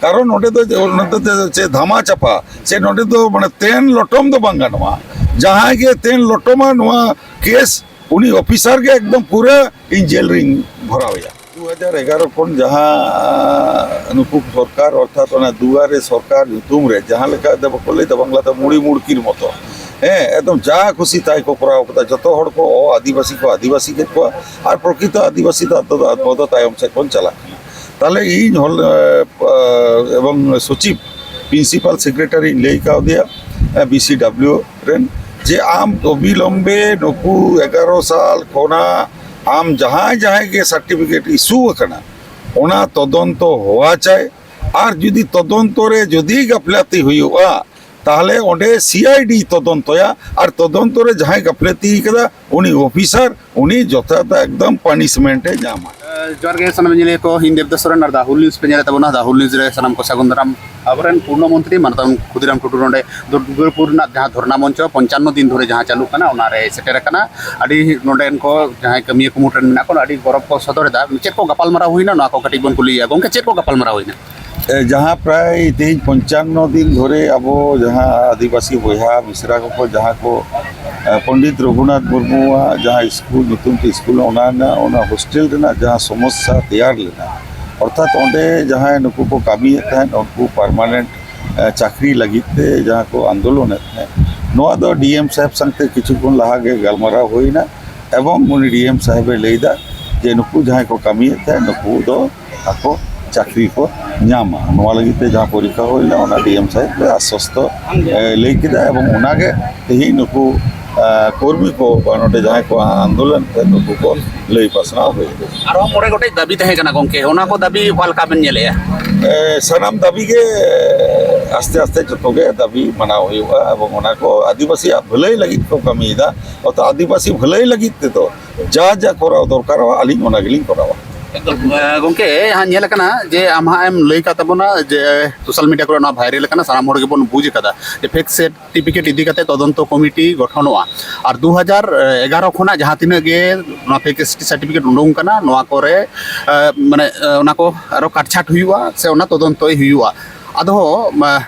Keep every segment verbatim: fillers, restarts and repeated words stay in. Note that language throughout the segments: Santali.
ᱠᱟᱨᱚᱱ ᱱᱚᱰᱮ ᱫᱚ, ᱱᱚᱰᱮ ᱫᱚ ᱪᱮᱫ ᱫᱷᱟᱢᱟ ᱪᱟᱯᱟ ᱥᱮ ᱱᱚᱰᱮ ᱫᱚ ᱢᱟᱱᱮ ᱛᱮᱱ ᱞᱚᱴᱚᱢ ᱫᱚ ᱵᱟᱝ ᱜᱟᱱᱚᱜᱼᱟ᱾ ᱡᱟᱦᱟᱸᱭ ᱜᱮ ᱛᱮᱱ ᱞᱚᱴᱚᱢᱟ ᱱᱚᱣᱟ ᱠᱮᱥ, ᱩᱱᱤ ᱚᱯᱷᱤᱥᱟᱨ ᱜᱮ ᱮᱠᱫᱚᱢ ᱯᱩᱨᱟᱹ ᱤᱧ ᱡᱮᱞ ᱨᱤᱧ ᱵᱷᱚᱨᱟᱣ ᱮᱭᱟ᱾ ᱫᱩ ᱦᱟᱡᱟᱨ ᱮᱜᱟᱨᱚ ᱠᱷᱚᱱ ᱡᱟᱦᱟᱸ ᱱᱩᱠᱩ ᱥᱚᱨᱠᱟᱨ, ᱚᱨᱛᱷᱟᱛ ᱚᱱᱟ ᱫᱩᱣᱟᱨᱮ ᱥᱚᱨᱠᱟᱨ ᱧᱩᱛᱩᱢ ᱨᱮ ᱡᱟᱦᱟᱸ ᱞᱮᱠᱟ ᱫᱚ ᱵᱟᱠᱚ ᱞᱟᱹᱭᱫᱟ ᱵᱟᱝᱞᱟᱛᱮ ᱢᱩᱲᱤ ᱢᱩᱲᱠᱤᱨ ᱢᱚᱛᱚ, ᱦᱮᱸ, ᱮᱠᱫᱚᱢ ᱡᱟ ᱠᱷᱩᱥᱤ ᱛᱟᱭ ᱠᱚ ᱠᱚᱨᱟᱣ ᱠᱟᱫᱟ᱾ ᱡᱚᱛᱚ ᱦᱚᱲ ᱠᱚ ᱚ ᱟᱹᱫᱤᱵᱟᱹᱥᱤ ᱠᱚ ᱟᱹᱫᱤᱵᱟᱹᱥᱤ ᱠᱮᱫ ᱠᱚᱣᱟ, ᱟᱨ ᱯᱨᱚᱠᱨᱤᱛᱚ ᱟᱹᱫᱤᱵᱟᱹᱥᱤ ᱫᱚ ᱟᱵᱚ ᱫᱚ ᱛᱟᱭᱚᱢ ᱥᱮᱫ ᱵᱚᱱ ᱪᱟᱞᱟᱜ ᱠᱟᱱᱟ᱾ ᱛᱟᱦᱞᱮ ᱤᱧ ᱦᱚᱞ-, ᱮ, ᱮᱵᱚᱝ ᱥᱚᱪᱤᱵᱽ, ᱯᱨᱤᱱᱥᱤᱯᱟᱞ ᱥᱮᱠᱨᱮᱴᱟᱨᱤᱧ ᱞᱟᱹᱭ ᱠᱟᱣᱫᱮᱭᱟ, ᱮ, ᱵᱤ ᱥᱤ ᱰᱟᱵᱽᱞᱤᱭᱩ ᱨᱮᱱ, ᱡᱮ ᱟᱢ ᱚᱵᱤᱞᱚᱢᱵᱮ ᱱᱩᱠᱩ ᱮᱜᱟᱨᱚ ᱥᱟᱞ ᱠᱷᱚᱱᱟᱜ ᱟᱢ ᱡᱟᱦᱟᱸᱭ ᱡᱟᱦᱟᱸᱭ ᱜᱮ ᱥᱟᱨᱴᱤᱯᱷᱤᱠᱮᱴ ᱤᱥᱩ ᱟᱠᱟᱱᱟ, ᱚᱱᱟ ᱛᱚᱫᱚᱱᱛᱚ ᱦᱚᱣᱟ ᱪᱟᱭ᱾ ᱟᱨ ᱡᱩᱫᱤ ᱛᱚᱫᱚᱱᱛᱚ ᱨᱮ ᱡᱩᱫᱤ ᱜᱟᱯᱷᱞᱟᱛᱤ ᱦᱩᱭᱩᱜᱼᱟ, ᱛᱟᱦᱞᱮ ᱚᱸᱰᱮ ᱥᱤ ᱟᱭ ᱰᱤ ᱛᱚᱫᱚᱱᱛᱚᱭᱟ, ᱟᱨ ᱛᱚᱫᱚᱱᱛᱚ ᱨᱮ ᱡᱟᱦᱟᱸᱭ ᱜᱟᱯᱷᱞᱟᱛᱤ ᱠᱟᱫᱟ ᱩᱱᱤ ᱚᱯᱷᱤᱥᱟᱨ ᱩᱱᱤ ᱡᱚᱛᱷᱟᱛ ᱮᱠᱫᱚᱢ ᱯᱟᱱᱤᱥᱢᱮᱱᱴ ᱮ ᱧᱟᱢᱟ᱾ ᱡᱚᱦᱟᱨ ᱜᱮ ᱥᱟᱱᱟᱢ ᱧᱮᱧᱮᱞᱤᱭᱟᱹ ᱠᱚ, ᱤᱧ ᱫᱮᱵᱽᱫᱟᱥ ᱥᱚᱨᱮᱱ ᱟᱨ ᱫᱟ ᱦᱩᱞ ᱱᱤᱭᱩᱡᱽ ᱯᱮ ᱧᱮᱞᱮᱫ ᱛᱟᱵᱚᱱᱟ᱾ ᱫᱟ ᱦᱩᱞ ᱱᱤᱭᱩᱡᱽ ᱨᱮ ᱥᱟᱱᱟᱢ ᱠᱚ ᱥᱟᱹᱜᱩᱱ ᱫᱟᱨᱟᱢ᱾ ᱟᱵᱚᱨᱮᱱ ᱯᱩᱨᱱᱚ ᱢᱚᱱᱛᱨᱤ ᱢᱟᱱᱚᱛᱟᱱ ᱠᱷᱩᱫᱤᱨᱟᱢ ᱴᱩᱰᱩ ᱱᱚᱰᱮ ᱫᱩᱨᱜᱟᱯᱩᱨ ᱨᱮᱱᱟᱜ ᱡᱟᱦᱟᱸ ᱫᱷᱚᱨᱱᱟ ᱢᱚᱧᱪᱚ ᱯᱚᱧᱪᱟᱱᱱᱚ ᱫᱤᱱ ᱫᱷᱚᱨᱮ ᱡᱟᱦᱟᱸ ᱪᱟᱹᱞᱩᱜ ᱠᱟᱱᱟ, ᱚᱱᱟᱨᱮ ᱥᱮᱴᱮᱨ ᱟᱠᱟᱱᱟ᱾ ᱟᱹᱰᱤ ᱱᱚᱰᱮᱱ ᱠᱚ ᱡᱟᱦᱟᱸᱭ ᱠᱟᱹᱢᱤᱭᱟᱹ ᱠᱩᱢᱩᱴ ᱨᱮᱱ ᱢᱮᱱᱟᱜ ᱠᱚ, ᱟᱹᱰᱤ ᱜᱚᱨᱚᱵᱽ ᱠᱚ ᱥᱚᱫᱚᱨ ᱮᱫᱟ᱾ ᱪᱮᱫ ᱠᱚ ᱜᱟᱯᱟᱞᱢᱟᱨᱟᱣ ᱦᱩᱭᱱᱟ, ᱱᱚᱣᱟ ᱠᱚ ᱠᱟᱹᱴᱤᱡ ᱵᱚᱱ ᱠᱩᱞᱤᱭᱮᱭᱟ᱾ ᱜᱚᱢᱠᱮ, ᱪᱮᱫ ᱠᱚ ᱜᱟᱯᱟᱞᱢᱟᱨᱟᱣ ᱦᱩᱭᱱᱟ? ᱮ, ᱡᱟᱦᱟᱸ ᱯᱨᱟᱭ ᱛᱮᱦᱮᱧ ᱯᱚᱧᱪᱟᱱᱱᱚ ᱫᱤᱱ ᱫᱷᱚᱨᱮ ᱟᱵᱚ ᱡᱟᱦᱟᱸ ᱟᱹᱫᱤᱵᱟᱹᱥᱤ ᱵᱚᱭᱦᱟ ᱢᱤᱥᱨᱟ ᱠᱚᱠᱚ ᱡᱟᱦᱟᱸ ᱠᱚ, ᱮ, ᱯᱚᱱᱰᱤᱛ ᱨᱚᱜᱷᱩᱱᱟᱛᱷ ᱢᱩᱨᱢᱩᱣᱟᱜ ᱡᱟᱦᱟᱸ ᱥᱠᱩᱞ ᱧᱩᱛᱩᱢ ᱛᱮ ᱥᱠᱩᱞ, ᱚᱱᱟ ᱨᱮᱱᱟᱜ, ᱚᱱᱟ ᱦᱳᱥᱴᱮᱞ ᱨᱮᱱᱟᱜ ᱡᱟᱦᱟᱸ ᱥᱚᱢᱚᱥᱥᱟ ᱛᱮᱭᱟᱨ ᱞᱮᱱᱟ, ᱚᱨᱛᱷᱟᱛ ᱚᱸᱰᱮ ᱡᱟᱦᱟᱸᱭ ᱱᱩᱠᱩ ᱠᱚ ᱠᱟᱹᱢᱤᱭᱮᱫ ᱛᱟᱦᱮᱸᱫ, ᱩᱱᱠᱩ ᱯᱟᱨᱢᱟᱱᱮᱱᱴ, ᱮ, ᱪᱟᱹᱠᱨᱤ ᱞᱟᱹᱜᱤᱫ ᱛᱮ ᱡᱟᱦᱟᱸ ᱠᱚ ᱟᱱᱫᱳᱞᱚᱱᱮᱫ ᱛᱟᱦᱮᱸᱫ, ᱱᱚᱣᱟ ᱫᱚ ᱰᱤ ᱮᱢ ᱥᱟᱦᱮᱵᱽ ᱥᱟᱶᱛᱮ ᱠᱤᱪᱷᱩ ᱠᱷᱚᱱ ᱞᱟᱦᱟ ᱜᱮ ᱜᱟᱞᱢᱟᱨᱟᱣ ᱦᱩᱭᱱᱟ᱾ ᱮᱵᱚᱝ ᱩᱱᱤ ᱰᱤ ᱮᱢ ᱥᱟᱦᱮᱵᱽ ᱮ ᱞᱟᱹᱭᱫᱟ ᱡᱮ ᱱᱩᱠᱩ ᱡᱟᱦᱟᱸᱭ ᱠᱚ ᱠᱟᱹᱢᱤᱭᱮᱫ ᱛᱟᱦᱮᱸᱫ, ᱱᱩᱠᱩ ᱫᱚ ᱟᱠᱚ ᱪᱟᱹᱠᱨᱤ ᱠᱚ ᱧᱟᱢᱟ᱾ ᱱᱚᱣᱟ ᱞᱟᱹᱜᱤᱫ ᱛᱮ ᱡᱟᱦᱟᱸ ᱯᱚᱨᱤᱠᱠᱷᱟ ᱦᱩᱭ ᱞᱮᱱᱟ, ᱚᱱᱟ ᱰᱤ ᱮᱢ ᱥᱟᱦᱮᱵᱽ ᱮ ᱟᱥᱥᱚᱥᱛᱚ, ᱮ, ᱞᱟᱹᱭ ᱠᱮᱫᱟ, ᱮᱵᱚᱝ ᱚᱱᱟᱜᱮ ᱛᱮᱦᱮᱧ ᱱᱩᱠᱩ, ᱮ, ᱠᱚᱨᱢᱤ ᱠᱚ ᱵᱟ ᱱᱚᱰᱮ ᱡᱟᱦᱟᱸᱭ ᱠᱚ ᱟᱱᱫᱳᱞᱚᱱ ᱛᱟᱦᱮᱸᱫ, ᱱᱩᱠᱩ ᱠᱚ ᱞᱟᱹᱭ ᱯᱟᱥᱱᱟᱣ ᱦᱩᱭ ᱮᱱᱟ᱾ ᱟᱨᱦᱚᱸ ᱢᱚᱬᱮ ᱜᱚᱴᱮᱡ ᱫᱟᱹᱵᱤ ᱛᱟᱦᱮᱸ ᱠᱟᱱᱟ ᱜᱚᱢᱠᱮ, ᱚᱱᱟ ᱠᱚ ᱫᱟᱹᱵᱤ ᱚᱠᱟ ᱞᱮᱠᱟ ᱵᱮᱱ ᱧᱮᱞᱮᱜᱼᱟ? ᱮ, ᱥᱟᱱᱟᱢ ᱫᱟᱹᱵᱤ ᱜᱮ ᱟᱥᱛᱮ ᱟᱥᱛᱮ ᱡᱚᱛᱚ ᱜᱮ ᱫᱟᱹᱵᱤ ᱢᱟᱱᱟᱣ ᱦᱩᱭᱩᱜᱼᱟ, ᱮᱵᱚᱝ ᱚᱱᱟ ᱠᱚ ᱟᱹᱫᱤᱵᱟᱹᱥᱤᱭᱟᱜ ᱵᱷᱟᱹᱞᱟᱹᱭ ᱞᱟᱹᱜᱤᱫ ᱠᱚ ᱠᱟᱹᱢᱤᱭᱮᱫᱟ᱾ ᱚᱨᱛᱷᱟᱛ ᱟᱹᱫᱤᱵᱟᱹᱥᱤ ᱵᱷᱟᱹᱞᱟᱹᱭ ᱞᱟᱹᱜᱤᱫ ᱛᱮᱫᱚ ᱡᱟ ᱡᱟ ᱠᱚᱨᱟᱣ ᱫᱚᱨᱠᱟᱨᱚᱜᱼᱟ, ᱟᱹᱞᱤᱧ ᱚᱱᱟ ᱜᱮᱞᱤᱧ ᱠᱚᱨᱟᱣᱟ᱾ ᱜᱚᱢᱠᱮ, ᱦᱟᱸᱜ ᱧᱮᱞ ᱟᱠᱟᱱᱟ ᱡᱮ ᱟᱢ ᱦᱟᱸᱜ ᱮᱢ ᱞᱟᱹᱭ ᱠᱟᱜ ᱛᱟᱵᱚᱱᱟ ᱡᱮ ᱥᱳᱥᱟᱞ ᱢᱤᱰᱤᱭᱟ ᱠᱚᱨᱮ ᱱᱚᱣᱟ ᱵᱷᱟᱭᱨᱟᱞ ᱟᱠᱟᱱᱟ, ᱥᱟᱱᱟᱢ ᱦᱚᱲ ᱜᱮᱵᱚᱱ ᱵᱩᱡᱽ ᱟᱠᱟᱫᱟ ᱡᱮ ᱯᱷᱮᱠ ᱥᱟᱨᱴᱤᱯᱷᱤᱠᱮᱴ ᱤᱫᱤ ᱠᱟᱛᱮ ᱛᱚᱫᱚᱱᱛᱚ ᱠᱚᱢᱤᱴᱤ ᱜᱚᱴᱷᱚᱱᱚᱜᱼᱟ᱾ ᱟᱨ ᱫᱩ ᱦᱟᱡᱟᱨ ᱮᱜᱟᱨᱚ ᱠᱷᱚᱱᱟᱜ ᱡᱟᱦᱟᱸ ᱛᱤᱱᱟᱹᱜ ᱜᱮ ᱱᱚᱣᱟ ᱯᱷᱮᱠ ᱮᱥ ᱴᱤ ᱥᱟᱨᱴᱤᱯᱷᱤᱠᱮᱴ ᱩᱰᱩᱝ ᱠᱟᱱᱟ, ᱱᱚᱣᱟ ᱠᱚᱨᱮ ᱢᱟᱱᱮ ᱚᱱᱟ ᱠᱚ ᱟᱨᱚ ᱠᱟᱴᱪᱷᱟᱴ ᱦᱩᱭᱩᱜᱼᱟ ᱥᱮ ᱚᱱᱟ ᱛᱚᱫᱚᱱᱛᱚᱭ ᱦᱩᱭᱩᱜᱼᱟ᱾ ᱟᱫᱚ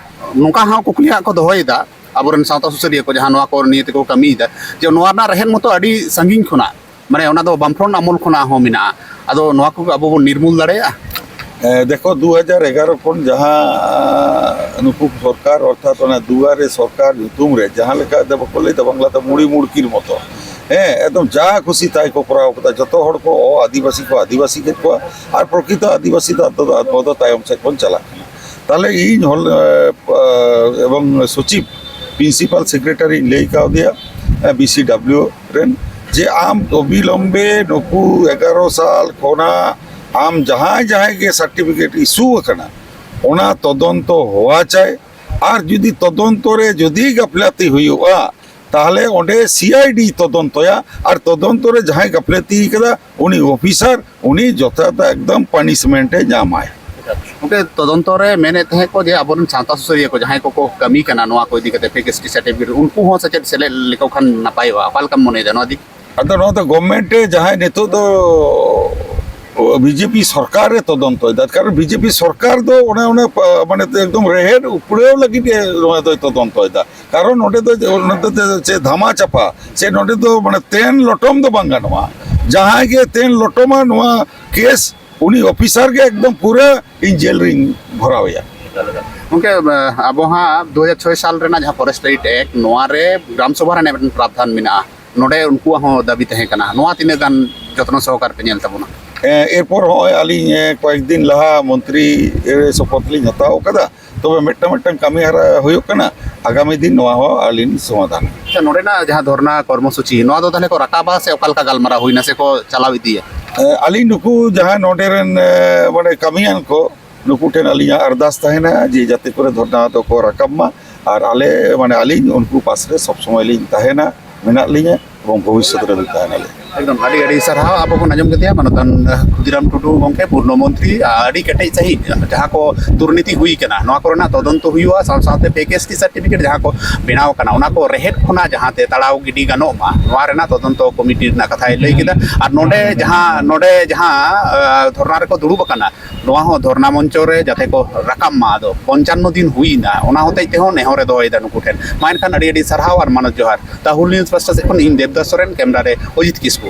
ᱱᱚᱝᱠᱟ ᱦᱚᱸ ᱠᱩᱠᱞᱤ ᱦᱟᱸᱜ ᱠᱚ ᱫᱚᱦᱚᱭᱮᱫᱟ ᱟᱵᱚᱨᱮᱱ ᱥᱟᱶᱛᱟ ᱥᱩᱥᱟᱹᱨᱤᱭᱟᱹ ᱠᱚ, ᱡᱟᱦᱟᱸ ᱱᱚᱣᱟ ᱠᱚ ᱱᱤᱭᱮ ᱛᱮᱠᱚ ᱠᱟᱹᱢᱤᱭᱮᱫᱟ, ᱡᱮ ᱱᱚᱣᱟ ᱨᱮᱱᱟᱜ ᱨᱮᱦᱮᱫ ᱢᱚᱛᱚ ᱟᱹᱰᱤ ᱥᱟᱺᱜᱤᱧ ᱠᱷᱚᱱᱟᱜ, ᱢᱟᱱᱮ ᱚᱱᱟ ᱫᱚ ᱵᱟᱢᱯᱷᱨᱚᱱᱴ ᱟᱢᱚᱞ ᱠᱷᱚᱱᱟᱜ ᱦᱚᱸ ᱢᱮᱱᱟᱜᱼᱟ᱾ ᱟᱫᱚ ᱱᱚᱣᱟ ᱠᱚ ᱟᱵᱚ ᱵᱚᱱ ᱱᱤᱨᱢᱩᱞ ᱫᱟᱲᱮᱭᱟᱜᱼᱟ᱾ ᱮ, ᱫᱮᱠᱷᱚ, ᱫᱩ ᱦᱟᱡᱟᱨ ᱮᱜᱟᱨᱚ ᱠᱷᱚᱱ ᱡᱟᱦᱟᱸ ᱱᱩᱠᱩ ᱥᱚᱨᱠᱟᱨ, ᱚᱨᱛᱷᱟᱛ ᱚᱱᱟ ᱫᱩᱣᱟᱨᱮ ᱥᱚᱨᱠᱟᱨ ᱧᱩᱛᱩᱢ ᱨᱮ ᱡᱟᱦᱟᱸ ᱞᱮᱠᱟ ᱫᱚ ᱵᱟᱠᱚ ᱞᱟᱹᱭᱫᱟ, ᱵᱟᱝᱞᱟ ᱛᱮ ᱢᱩᱲᱤ ᱢᱩᱲᱠᱤᱨ ᱢᱚᱛᱚ, ᱦᱮᱸ, ᱮᱠᱫᱚᱢ ᱡᱟ ᱠᱷᱩᱥᱤ ᱛᱟᱭ ᱠᱚ ᱠᱚᱨᱟᱣ ᱠᱟᱫᱟ᱾ ᱡᱚᱛᱚ ᱦᱚᱲ ᱠᱚ ᱚ ᱟᱹᱫᱤᱵᱟᱹᱥᱤ ᱠᱚ ᱟᱹᱫᱤᱵᱟᱹᱥᱤ ᱠᱮᱫ ᱠᱚᱣᱟ, ᱟᱨ ᱯᱨᱚᱠᱨᱤᱛᱚ ᱟᱹᱫᱤᱵᱟᱹᱥᱤ ᱫᱚ ᱟᱵᱚ ᱫᱚ, ᱟᱵᱚ ᱫᱚ ᱛᱟᱭᱚᱢ ᱥᱮᱫ ᱵᱚᱱ ᱪᱟᱞᱟᱜ ᱠᱟᱱᱟ᱾ ᱛᱟᱦᱞᱮ ᱤᱧ ᱦᱚᱞ-, ᱮ, ᱮᱵᱚᱝ ᱥᱚᱪᱤᱵᱽ, ᱯᱨᱤᱱᱥᱤᱯᱟᱞ ᱥᱮᱠᱨᱮᱴᱟᱨᱤᱧ ᱞᱟᱹᱭ ᱠᱟᱣᱫᱮᱭᱟ, ᱮ, ᱵᱤ ᱥᱤ ᱰᱟᱵᱽᱞᱤᱭᱩ ᱨᱮᱱ, ᱡᱮ ᱟᱢ ᱚᱵᱤᱞᱚᱢᱵᱮ ᱱᱩᱠᱩ ᱮᱜᱟᱨᱚ ᱥᱟᱞ ᱠᱷᱚᱱᱟᱜ ᱟᱢ ᱡᱟᱦᱟᱸᱭ ᱡᱟᱦᱟᱸᱭ ᱜᱮ ᱥᱟᱨᱴᱤᱯᱷᱤᱠᱮᱴ ᱤᱥᱩ ᱟᱠᱟᱱᱟ, ᱚᱱᱟ ᱛᱚᱫᱚᱱᱛᱚ ᱦᱚᱣᱟ ᱪᱟᱭ᱾ ᱟᱨ ᱡᱩᱫᱤ ᱛᱚᱫᱚᱱᱛᱚ ᱨᱮ ᱡᱩᱫᱤ ᱜᱟᱯᱷᱞᱟᱛᱤ ᱦᱩᱭᱩᱜᱼᱟ, ᱛᱟᱦᱞᱮ ᱚᱸᱰᱮ ᱥᱤ ᱟᱭ ᱰᱤ ᱛᱚᱫᱚᱱᱛᱚᱭᱟ, ᱟᱨ ᱛᱚᱫᱚᱱᱛᱚ ᱨᱮ ᱡᱟᱦᱟᱸᱭ ᱜᱟᱯᱷᱞᱟᱹᱛᱤ ᱠᱟᱫᱟ, ᱩᱱᱤ ᱚᱯᱷᱤᱥᱟᱨ, ᱩᱱᱤ ᱡᱚᱛᱷᱟᱛ ᱮᱠᱫᱚᱢ ᱯᱟᱱᱤᱥᱢᱮᱱᱴ ᱮ ᱧᱟᱢᱟᱭ᱾ ᱜᱚᱢᱠᱮ, ᱛᱚᱫᱚᱱᱛᱚ ᱨᱮ ᱢᱮᱱᱮᱫ ᱛᱟᱦᱮᱸᱫ ᱠᱚ ᱡᱮ ᱟᱵᱚᱨᱮᱱ ᱥᱟᱶᱛᱟ ᱥᱩᱥᱟᱹᱨᱤᱭᱟᱹ ᱠᱚ ᱡᱟᱦᱟᱸᱭ ᱠᱚᱠᱚ ᱠᱟᱹᱢᱤ ᱠᱟᱱᱟ ᱱᱚᱣᱟ ᱠᱚ ᱤᱫᱤ ᱠᱟᱛᱮ, ᱯᱷᱮᱠ ᱮᱥ ᱴᱤ ᱥᱟᱨᱴᱤᱯᱷᱤᱠᱮᱴ, ᱩᱱᱠᱩ ᱦᱚᱸ ᱥᱮᱪᱮᱫ ᱥᱮᱞᱮᱫ ᱞᱮᱠᱚ ᱠᱷᱟᱱ ᱱᱟᱯᱟᱭᱚᱜᱼᱟ, ᱚᱠᱟ ᱞᱮᱠᱟᱢ ᱢᱚᱱᱮᱭᱮᱫᱟ ᱱᱚᱣᱟ ᱫᱤᱠ? ᱟᱫᱚ ᱱᱚᱣᱟ ᱫᱚ ᱜᱚᱵᱷᱢᱮᱱᱴ ᱨᱮ ᱡᱟᱦᱟᱸᱭ ᱱᱤᱛᱚᱜ ᱫᱚ ᱵᱤ ᱡᱮ ᱯᱤ ᱥᱚᱨᱠᱟᱨ ᱮ ᱛᱚᱫᱚᱱᱛᱚᱭᱮᱫᱟ, ᱠᱟᱨᱚᱱ ᱵᱤ ᱡᱮ ᱯᱤ ᱥᱚᱨᱠᱟᱨ ᱫᱚ ᱚᱱᱮ, ᱚᱱᱮ ᱯᱟ-, ᱢᱟᱱᱮ ᱮᱠᱫᱚᱢ ᱨᱮᱦᱮᱫ ᱩᱯᱲᱟᱹᱣ ᱞᱟᱹᱜᱤᱫ ᱮ ᱱᱚᱣᱟ ᱫᱚᱭ ᱛᱚᱫᱚᱱᱛᱚᱭᱮᱫᱟ᱾ ᱠᱟᱨᱚᱱ ᱱᱚᱰᱮ ᱫᱚ, ᱱᱚᱰᱮ ᱫᱚ ᱪᱮᱫ ᱫᱷᱟᱢᱟ ᱪᱟᱯᱟ ᱥᱮ ᱱᱚᱰᱮ ᱫᱚ ᱢᱟᱱᱮ ᱛᱮᱱ ᱞᱚᱴᱚᱢ ᱫᱚ ᱵᱟᱝ ᱜᱟᱱᱚᱜᱼᱟ᱾ ᱡᱟᱦᱟᱸᱭ ᱜᱮ ᱛᱮᱱ ᱞᱚᱴᱚᱢᱟ ᱱᱚᱣᱟ ᱠᱮᱥ, ᱩᱱᱤ ᱚᱯᱷᱤᱥᱟᱨ ᱜᱮ ᱮᱠᱫᱚᱢ ᱯᱩᱨᱟᱹ ᱤᱧ ᱡᱮᱞ ᱨᱤᱧ ᱵᱷᱚᱨᱟᱣᱮᱭᱟ᱾ ᱜᱚᱢᱠᱮ, ᱟᱵᱚ ᱦᱟᱸᱜ ᱫᱩ ᱦᱟᱡᱟᱨ ᱪᱷᱚᱭ ᱥᱟᱞ ᱨᱮᱱᱟᱜ ᱡᱟᱦᱟᱸ ᱯᱷᱚᱨᱮᱥᱴ ᱨᱟᱭᱤᱴ ᱮᱠᱴ, ᱱᱚᱣᱟ ᱨᱮ ᱜᱨᱟᱢ ᱥᱚᱵᱷᱟ ᱨᱮᱱᱟᱜ ᱢᱤᱫᱴᱮᱱ ᱯᱨᱟᱵᱽᱫᱷᱟᱱ ᱢᱮᱱᱟᱜᱼᱟ, ᱱᱚᱰᱮ ᱩᱱᱠᱩᱣᱟᱜ ᱦᱚᱸ ᱫᱟᱹᱵᱤ ᱛᱟᱦᱮᱸ ᱠᱟᱱᱟ, ᱱᱚᱣᱟ ᱛᱤᱱᱟᱹᱜ ᱜᱟᱱ ᱡᱚᱛᱱᱚ ᱥᱚᱦᱚᱠᱟᱨ ᱯᱮ ᱧᱮᱞ ᱛᱟᱵᱚᱱᱟ? ᱮ, ᱮᱨᱯᱚᱨ ᱦᱚᱸᱜᱼᱚᱭ ᱟᱹᱞᱤᱧ, ᱮ, ᱠᱚᱭᱮᱠ ᱫᱤᱱ ᱞᱟᱦᱟ ᱢᱚᱱᱛᱨᱤ ᱨᱮ ᱥᱚᱯᱚᱛ ᱞᱤᱧ ᱦᱟᱛᱟᱣ ᱠᱟᱫᱟ, ᱛᱚᱵᱮ ᱢᱤᱫᱴᱟᱝ ᱢᱤᱫᱴᱟᱝ ᱠᱟᱹᱢᱤ ᱦᱚᱨᱟ ᱦᱩᱭᱩᱜ ᱠᱟᱱᱟ, ᱟᱜᱟᱢᱤ ᱫᱤᱱ ᱱᱚᱣᱟ ᱦᱚᱸ ᱟᱹᱞᱤᱧ ᱥᱚᱢᱟᱫᱷᱟᱱ᱾ ᱟᱪᱪᱷᱟ, ᱱᱚᱰᱮᱱᱟᱜ ᱡᱟᱦᱟᱸ ᱫᱷᱚᱨᱱᱟ ᱠᱚᱨᱢᱚᱥᱩᱪᱤ, ᱱᱚᱣᱟ ᱫᱚ ᱛᱟᱦᱚᱞᱮ ᱠᱚ ᱨᱟᱠᱟᱵᱟ ᱥᱮ ᱚᱠᱟ ᱞᱮᱠᱟ ᱜᱟᱞᱢᱟᱨᱟᱣ ᱦᱩᱭᱱᱟ ᱥᱮ ᱠᱚ ᱪᱟᱞᱟᱣ ᱤᱫᱤᱭᱟ? ᱮ, ᱟᱹᱞᱤᱧ ᱱᱩᱠᱩ ᱡᱟᱦᱟᱸ ᱱᱚᱰᱮ ᱨᱮᱱ, ᱮ, ᱢᱟᱱᱮ ᱠᱟᱹᱢᱤᱭᱟᱱ ᱠᱚ, ᱱᱩᱠᱩ ᱴᱷᱮᱱ ᱟᱹᱞᱤᱧᱟᱜ ᱟᱨᱫᱟᱥ ᱛᱟᱦᱮᱱᱟ ᱡᱮ ᱡᱟᱛᱮ ᱠᱚᱨᱮ ᱫᱷᱚᱨᱱᱟ ᱫᱚᱠᱚ ᱨᱟᱠᱟᱵ ᱢᱟ, ᱟᱨ ᱟᱞᱮ, ᱢᱟᱱᱮ ᱟᱹᱞᱤᱧ ᱩᱱᱠᱩ ᱯᱟᱥ ᱨᱮ ᱥᱚᱵ ᱥᱚᱢᱚᱭ ᱞᱤᱧ ᱛᱟᱦᱮᱱᱟ, ᱢᱮᱱᱟᱜ ᱞᱤᱧᱟ ᱮᱵᱚᱝ ᱵᱷᱚᱵᱤᱥᱥᱚᱛ ᱨᱮ ᱞᱤᱧ ᱛᱟᱦᱮᱱᱟ᱾ ᱮᱠᱫᱚᱢ ᱟᱹᱰᱤ ᱟᱹᱰᱤ ᱥᱟᱨᱦᱟᱣ᱾ ᱟᱵᱚ ᱵᱚᱱ ᱟᱸᱡᱚᱢ ᱠᱮᱫᱮᱭᱟ ᱢᱟᱱᱚᱛᱟᱱ ᱠᱷᱩᱫᱤᱨᱟᱢ ᱴᱩᱰᱩ ᱜᱚᱢᱠᱮ, ᱯᱩᱨᱱᱚ ᱢᱚᱱᱛᱨᱤ, ᱟᱹᱰᱤ ᱠᱮᱴᱮᱡ ᱥᱟᱺᱦᱤᱡ ᱡᱟᱦᱟᱸ ᱠᱚ ᱫᱩᱨᱱᱤᱛᱤ ᱦᱩᱭ ᱠᱟᱱᱟ, ᱱᱚᱣᱟ ᱠᱚᱨᱮᱱᱟᱜ ᱛᱚᱫᱚᱱᱛᱚ ᱦᱩᱭᱩᱜᱼᱟ᱾ ᱥᱟᱶ ᱥᱟᱶᱛᱮ ᱯᱷᱮᱠ ᱮᱥ ᱴᱤ ᱥᱟᱨᱴᱤᱯᱷᱤᱠᱮᱴ ᱡᱟᱦᱟᱸ ᱠᱚ ᱵᱮᱱᱟᱣ ᱠᱟᱱᱟ, ᱚᱱᱟ ᱠᱚ ᱨᱮᱦᱮᱫ ᱠᱷᱚᱱᱟᱜ ᱡᱟᱦᱟᱸ ᱛᱮ ᱛᱟᱲᱟᱣ ᱜᱤᱰᱤ ᱜᱟᱱᱚᱜ ᱢᱟ, ᱱᱚᱣᱟ ᱨᱮᱱᱟᱜ ᱛᱚᱫᱚᱱᱛᱚ ᱠᱚᱢᱤᱴᱤ ᱨᱮᱱᱟᱜ ᱠᱟᱛᱷᱟᱭ ᱞᱟᱹᱭ ᱠᱮᱫᱟ᱾ ᱟᱨ ᱱᱚᱰᱮ ᱡᱟᱦᱟᱸ, ᱱᱚᱰᱮ ᱡᱟᱦᱟᱸ, ᱟᱸ, ᱫᱷᱚᱨᱱᱟ ᱨᱮᱠᱚ ᱫᱩᱲᱩᱵ ᱟᱠᱟᱱᱟ, ᱱᱚᱣᱟ ᱦᱚᱸ ᱫᱷᱚᱨᱱᱟ ᱢᱚᱧᱪᱚ ᱨᱮ ᱡᱟᱛᱮ ᱠᱚ ᱨᱟᱠᱟᱵ ᱢᱟ᱾ ᱟᱫᱚ ᱯᱚᱧᱪᱟᱱᱱᱚ ᱫᱤᱱ ᱦᱩᱭᱱᱟ, ᱚᱱᱟ ᱦᱚᱛᱮᱡ ᱛᱮᱦᱚᱸ ᱱᱮᱦᱚᱨᱮ ᱫᱚᱦᱚᱭᱮᱫᱟ ᱱᱩᱠᱩ ᱴᱷᱮᱱ᱾ ᱢᱟ ᱮᱱᱠᱷᱟᱱ ᱟᱹᱰᱤ ᱟᱹᱰᱤ ᱥᱟᱨᱦᱟᱣ ᱟᱨ ᱢᱟᱱᱚᱛ ᱡᱚᱦᱟᱨ᱾ ᱛᱟᱦᱩᱞ ᱱᱤᱭᱩᱡᱽ ᱯᱟᱥᱴᱟ ᱥᱮᱫ ᱠᱷᱚᱱ ᱤᱧ ᱫᱮᱵᱽᱫᱟᱥ ᱥᱚᱨᱮᱱ, ᱠᱮᱢᱨᱟ ᱨᱮ ᱚᱡᱤᱛ ᱠᱤᱥᱠᱩ᱾